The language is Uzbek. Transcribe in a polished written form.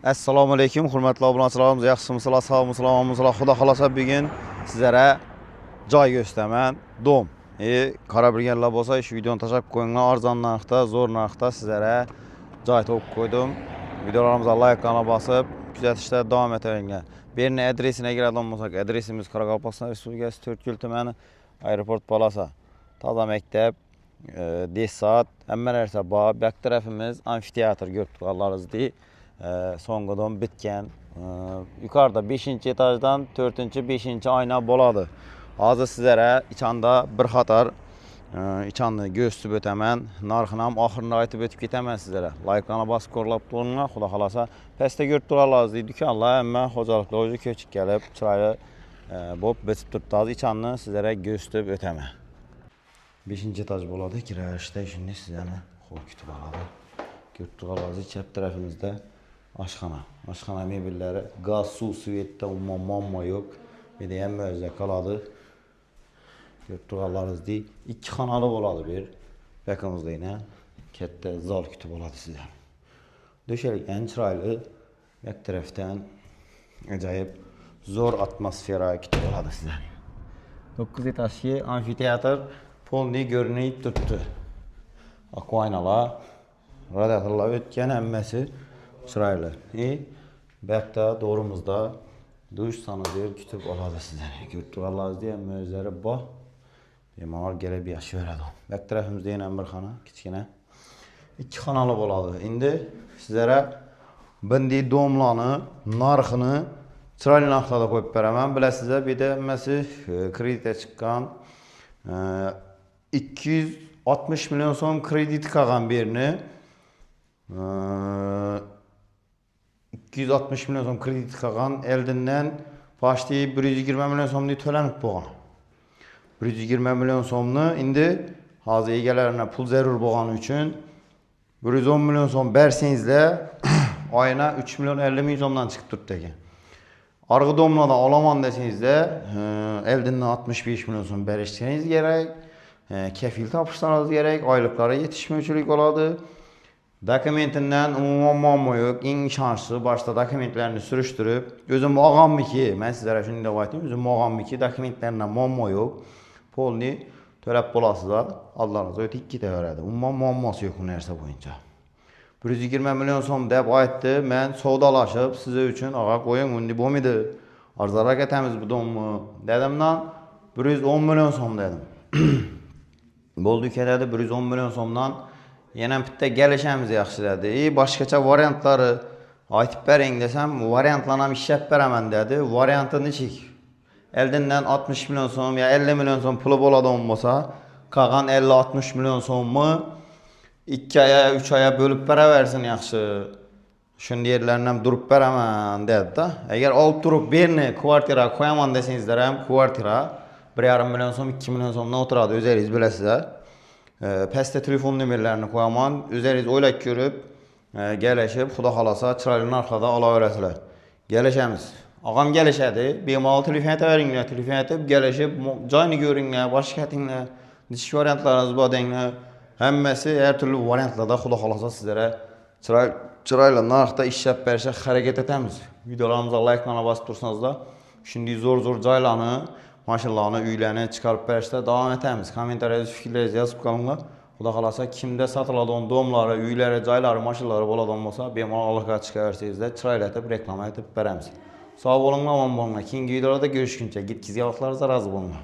Assalomu alaykum, hurmatli obunachilarimiz, yaxshimisizlar, sog'misizlar, omonmisizlar? Xudo xolasa bugun sizlarga joy ko'rsataman. Dom. Qarab bilganlar bo'lsa, shu videoni tashlab qo'yinglar. Arzon narxda, zo'r narxda sizlarga joy topib qo'ydim. Videolarimizga like'larni bosib, kuzatishda davom etaveringlar. Bu yerning adresine kiradigan bo'lsak, adresimiz Qoraqalpog'iston Respublikasi To'rtko'l tumani, Aeroport Palasa. Toza maktab, desat, hamma narsa bor. Bu yoq tarafimiz amfiteatr ko'rib turganlaringizdek. So'nggidan bitgan. Yuqorida 5 etajdan 4, 5 ayna bo'ladi. Hozir sizlarga ichanda bir qator ichanni ko'rsatib o'taman. Narxini ham oxirini aytib o'tib ketaman sizlarga. Like'larni bosib ko'rlab turinglar. Xudo xolasa pastda ko'rib turganlaringizdek do'konlar, hamma xo'jaliklar o'zi ko'chib kelib, chiroyli bo'lib bitib turibdi. Hozir ichanni sizlarga ko'rsatib o'taman. 5 etaj bo'ladi. Kirishda shunday sizlarni xo'p kutib oladi. Ko'rib turganlaringizdek chap tarafimizda oshxona. Oshxona mebellari, gaz, suv, svetda umuman muammo yo'q. Bu yerda hamma o'zida qoladi. Ko'rib turganlaringizdek 2 xonali bo'ladi bu yer. Yaqinimizda yana katta zal kutib oladi sizlarni. To'shalgan chiroyli, bu tarafdan ajoyib zo'r atmosfera kutib oladi sizlarni. 9 etajli amfiteatr полный ko'rinib turibdi. Akvaynalar, radiatorlar o'tgan, hammasi chiroyli. Bu yoqda to'g'rimizda dush, sanuzel kutib oladi sizlarni. Ko'rib turganlaringizdek hamma o'zlari bor. Bemalol kelib yashayveradi. Bu yoq tarafimizda yana bir xona, kichkina. 2 xonali bo'ladi. Endi sizlarga bunday domlarni narxini chiroyli narxlarda qo'yib beraman. Bilasizlar, bu yerda hammasi kreditga chiqqan. 260 million so'm kredit qolgan bu yerni. 260 million so'm kredit qolgan, oldindan почти 120 million so'mdek to'lanib bo'lgan. 120 million so'mni endi hozir egalarına pul zarur bo'lgani uchun 110 million so'm bersangizlar, oyina 3 million 50 ming so'mdan chiqib turibdi ekan. Arg'i domlardan olaman desangizda, oldindan 65 million so'm berishingiz kerak. Kafil topishlaringiz kerak, oyliklari yetishmovchilik bo'ladi. Dokumentidan umuman muammo yo'q. Eng ishonchli boshda dokumentlarni surishtirib, o'zim og'amniki, men sizlarga shunday deb aytayim, o'zim og'amniki, dokumentlaridan muammo yo'q. Полный to'lab bo'lasizlar, oldlaringizga o'tib ketaveradi. Umuman muammosi yo'q bu narsa bo'yicha. 120 million so'm deb aytdi. Men savdolashib, siz uchun og'a qo'ying, unday bo'lmaydi. Arzonroq etamiz bu domni dedimdan 110 million so'm dedim. Bo'ldi uka dedi, 110 million so'mdan yana bitta kelishamiz yaxshi dedi. Boshqacha variantlari aytib bering desam, variantlarni ham ishlab beraman dedi. Varianti nechik? Oldindan 60 million so'm yo 50 million so'm puli bo'ladigan bo'lsa, qolgan 50-60 million so'mni 2 oya, 3 oya bo'lib beraversin yaxshi. Shunday yerlarni ham durib beraman dedi-da. Agar olib turib berni kvartira qo'yaman desangizlar ham kvartira 1,5 million so'm, 2 million so'mdan o'tiradi, o'zingiz bilasizlar. Pastda telefon nomerlarini qo'yaman. O'zingiz o'ylab ko'rib, kelishib, xudo xolasa chiroyli narxlarda olaverasizlar. Kelishamiz. Og'am kelishadi. Bemalol telefon aytaveringlar, telefon aytib, kelishib, joyini ko'ringlar, boshqa aytinglar. Nechta variantlaringiz bor denglar. Hammasi har turli variantlarda xudo xolasa sizlarga chiroyli chiroyli narxda ishlab berishga harakat etamiz. Videolarimizga like'larni bosib tursangizlar, shunday zo'r zo'r joylarni, mashinalarni, uylarni chiqarib berishda davom etamiz. Kommentariyada fikrlaringizni yozib qolinglar. Xudo xolasa kimda sotiladigan domlari, uylari, joylari, mashinalari bo'ladigan bo'lsa, bemalol aloqaga chiqaversangizlar, chiroyli etib reklama etib beramiz. Sog' bo'linglar, omon bo'linglar. Keyingi videolarda ko'rishguncha, yetkazgan vaqtlaringizda rozi bo'linglar.